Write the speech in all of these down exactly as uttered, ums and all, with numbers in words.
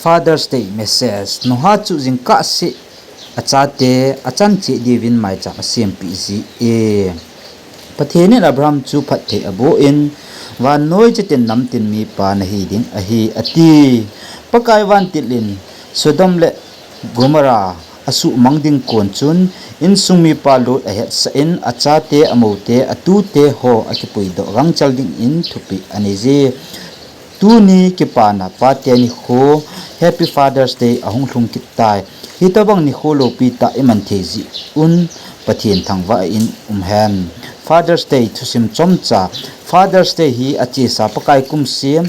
Father's Day message. Noah chu jingkah seh achate achan cheh diuvin maicham asempeh jie. Pathen in Abraham chu phatthei aboh in, vannoi chitin namtin mipa nahi ding ahi, ati. Pakai vantil in Sodom le Gomorrah asuhmang ding kon chun, insung mipa Lot ahetsah in, achate, amoute, atute ho akipuidoh gangchel dingin thupeh anei jie. Tuni kipana pate nikho, Happy Father's Day ahung lhung kit tai. Hitobang nikho loupi tah iman thei jeh un Pathen thangvah in umhen. Father's Day thusim chomcha. Father's Day hi achesa Pakai kum seh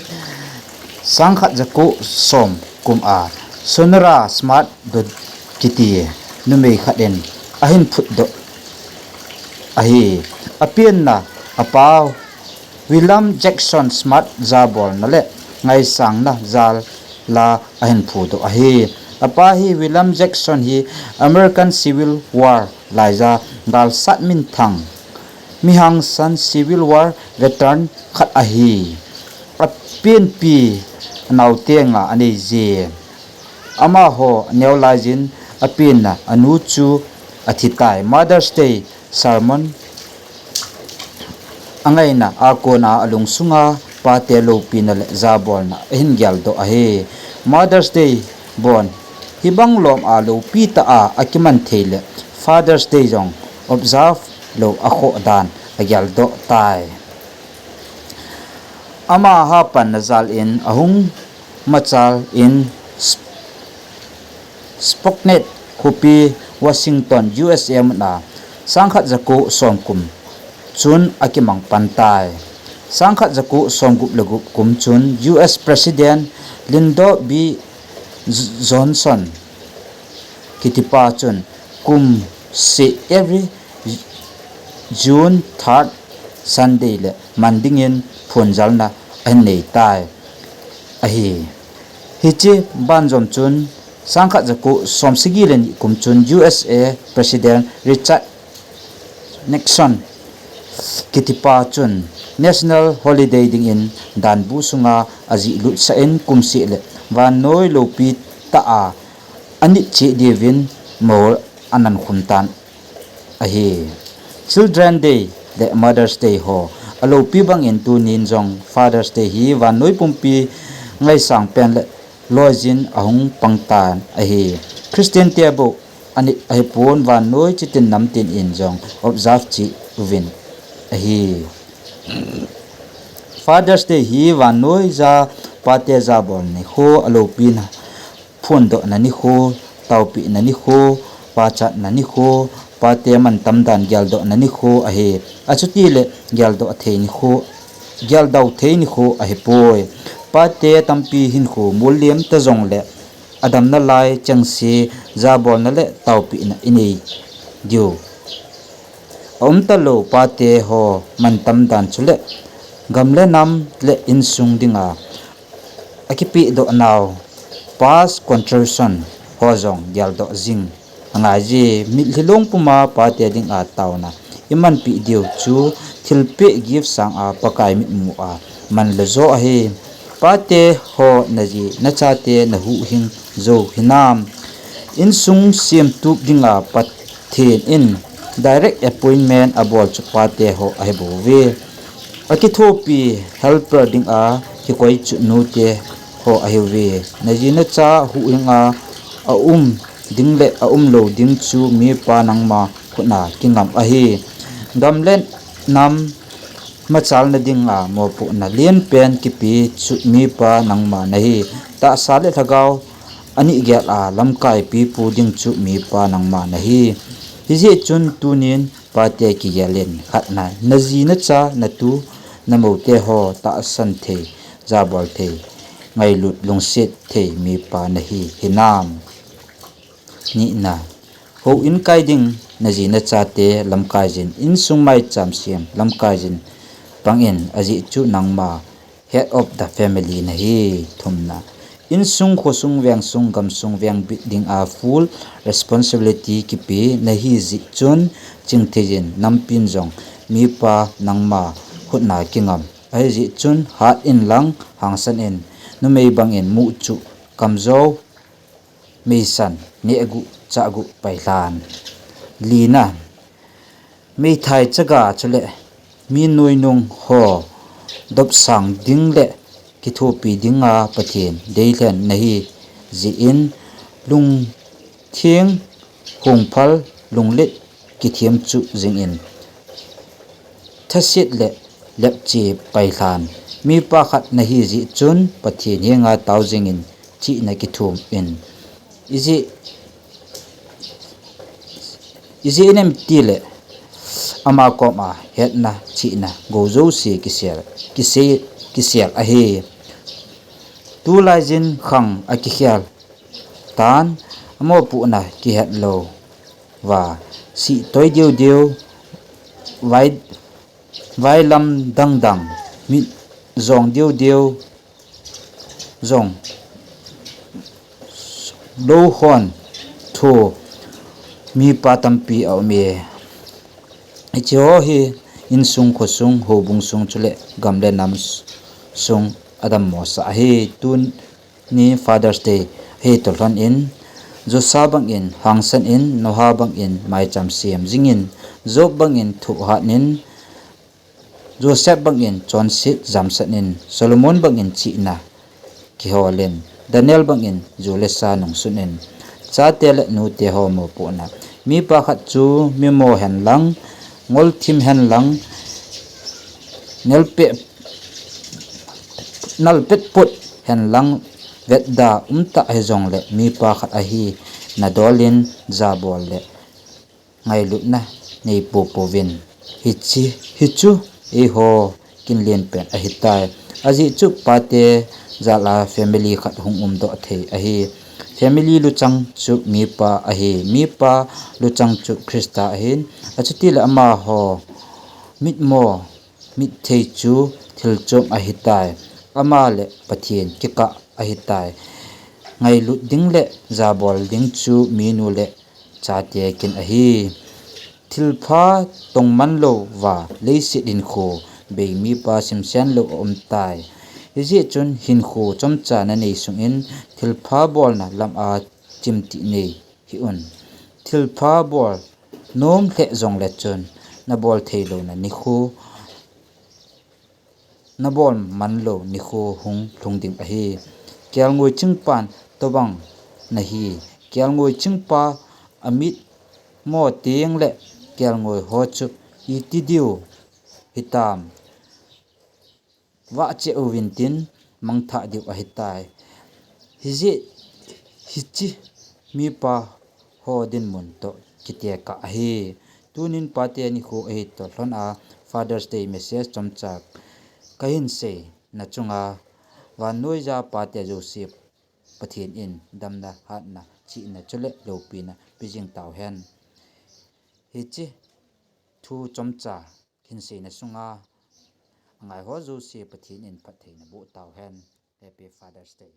sangkhat jako som kum a Sonora Smart Dodd kiti numei khat in ahin phutdoh ahi. Apenna apa William Jackson Smart jabolna le ngaisangna jal a ahin phudoh ahi. Apa hi William Jackson hi American Civil War laija galsat minthang, mihangsan Civil War veteran khat ahi. Apenpi anaote nga anei jie. Amaho neo laijin apenna anu chu athitai. Mother's Day sermon angaina a kona alungsunga pate loupina le jabolna ahin geldoh ahi. Mother's Day bon hibang lom a loupi tah a akiman thei le Father's Day jong observe lou akhoh dan ageldoh tai. Ama hapanna jal in ahung machal in Spokane khopi, Washington, U S A muna sangkhat jako som kum chun akimang pan tai. Sangkhat jako somgup le gup kum chun U S President Lyndon B Johnson kitipa chun kum seh every June third Sunday le man dingin phonjalna ahin nei tai ahi. Hiche banjom chun sangkhat jako somsagi le ni kum chun U S A President Richard Nixon kitipa chun national holiday dingin danbu sunga ajih lutsah in kum seh le vannoi loupi tah a anit cheh diuvin moul anan khum tan ahi. Children Day le Mother's Day ho aloupi bangin tunin jong Father's Day hi vannoi pumpi ngaisang pen le loijin ahung pang tan ahi. Christian te bou anit ahipon vannoi chitin namtin in jong observe cheh uvin ahi. Father's Day hi vannoija pate jabol nikho, aloupina phondohna nikho, taopehna nikho, pachatna nikho, pate mantam dan geldohna nikho ahi. Achutile geldoh thei nikho, geldau thei nikho ahipoi. Pate tampi hinkho mulliem ta jongle adamna lai chengse jabolna le taopehna inei diu. Aumtalou pate ho mantam dan chule gam le nam le insung dinga akipehdoh nau, past contribution ho jong geldoh jing angaije. Mitlhi long puma pate dinga taona imanpeh diu chu thilpeh gift sanga Pakai mitmua manle jo ahi. Pate ho naji nachate nahuhhing jou hinam? Insung semtup dinga Pathen in direct appointment abol chu pate ho ahibouve. Akithopi helper dinga kikoi chu nute ho ahiuve. Naji nacha huhhinga aum ding le aumlou ding chu mipa nangma khutna kingam ahi. Gam le nam machalna dinga mopohna lenpen kipe chu mipa nangma nahi. Tahsa le lhagao anihgel a lamkai pipu ding chu mipa nangma nahi. Hijeh chun tunin pate kigelin, khatna, naji nacha natu namoute ho tahsan thei, jabol thei, ngailut lungset thei mipa nahi hinam? Nihna, houin kai ding naji nachate lamkaijin, insung maicham sem lamkaijin pangin, ajeh chu nangma head of the family nahi. Thumna, insung, khosung, vengsung, gamsung vengbit dinga full responsibility kipe nahi jeh chun chingtheijin, nampin jong mipa nangma khutna kingam. Ahijeh chun hat inlang hangsan in, numei bangin muh chu kamjou, meisan, nehguh, chahguh, pailhan. Lina, meithai chaga chule mi nuinung ho dopsang ding le kithopi dinga Pathen deilhen nahi jeh in, lungtheng hungphal lunglet kithem chuh jingin, thaset le lepche pailhan. Mipa khat nahi jeh chun Pathen henga tao jingin chihna kithum in. Ijeh, ijeh inem itile ama koma hetna, chihna, gou jouse kisel, kisei, kisel ahi. Tulai jin khang akikhel tan, amopohna kihet lou va, sih toi deu deu, vai, vailam dang dang, mit jong deu deu, jong lou hon thu mipa tampi aum e. Hiche ho hi insung, khosung, houbung sung chule gam le nam sung adammo sah ahi. Tuni Father's Day ahi toh lhon in, Joshua bangin hangsan in, Noah bangin maicham sem jingin, Job bangin thohhat in, Joseph bangin chonset jamsat in, Solomon bangin chihna kihol in, Daniel bangin ju le sa nungsun in, chate le nute ho mopohna. Mipa khat chu mimo hen lang, ngolthim hen lang, nelpeh, nalpet put hen lang, vetda umtah hijongle mipa khat ahina dol in jabol le ngailutna nei poupou vin. Hiche, hichu eiho kin lenpen ahitai. Ajeh chu pate jal a family khat hung umdoh thei ahi. Family luchang chu mipa ahi. Mipa luchang chu Christa ahin. Achuti le amaho mitmo, mithei chu thil chom ahitai. Ama le Pathen kikah ahitai. Ngailut ding le jabol ding chu minu le chate kin ahi. Thilpha tongman louva leiset hinkho bei mipa simsen lou aumtai. Hijeh chun hinkho chomcha nanei sungin thilpha bolna lam a chimtih nei hih un. Thilpha bol nom lheh jongle chun nabol theilouna nikho, nabol manlou nikho hung lhung ding ahi. Kelngoi chingpan tobang nahi. Kelngoi chingpa amit mo teng le kelngoi ho chu iti diu hitam, vahcheh uvin tin mangthah diu ahitai. Hijeh, hiche mipa ho dinmun toh kitekah ahi. Tunin pate nikho ahi toh lhon a Father's Day message chomcha kahin seina chunga, vannoija pate jouse Pathen in damna, hatna, chihna chule loupina pejing tauhen. Hiche thu chomcha kahin seina sunga angaiho jouse Pathen in phattheina boh tauhen. Happy Father's Day.